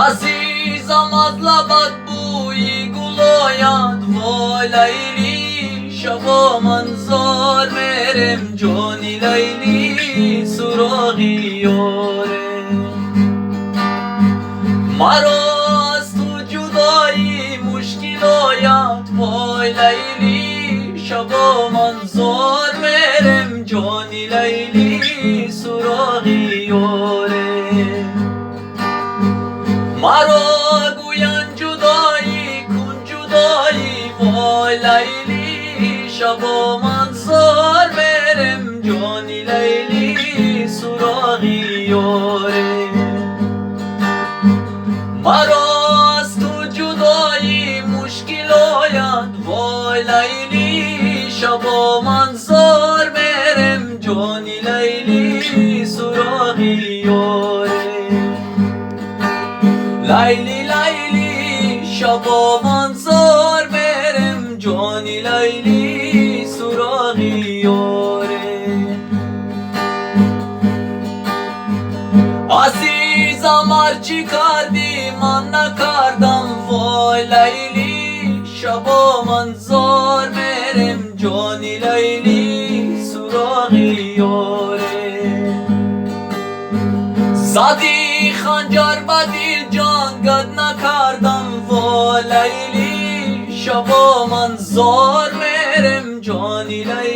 Азизам, аз лабат бӯи гул ояд, вой Лайли, шабо ман зор мерем, ҷони Лайли, суроғи ёре. Маро аз ту ҷудоӣ мушкил ояд, вой Лайли, шабо ман зор мерем, ҷони Лайли, суроғи ёре. Маро гӯянд ҷудоӣ кун ҷудоӣ, вой Лайли, шабо ман зор мерем, ҷони Лайли, суроғи ёре. Маро аз ту ҷудоӣ мушкил ояд, вой Лайли, шабо ман зор мерем, ҷони Лайли, суроғи ёре. Лайли, Лайли, шабо ман зор мерем, ҷони Лайли, суроғи ёре. Азизам, ҳарчи кардӣ ман накардам, вой Лайли, шабо ман зор мерем, ҷони Лайли, суроғи ёре. Задӣ ханҷар ба дил, ҷангат накардам, вой Лайли, шабо ман зор мерем, ҷони Лайли.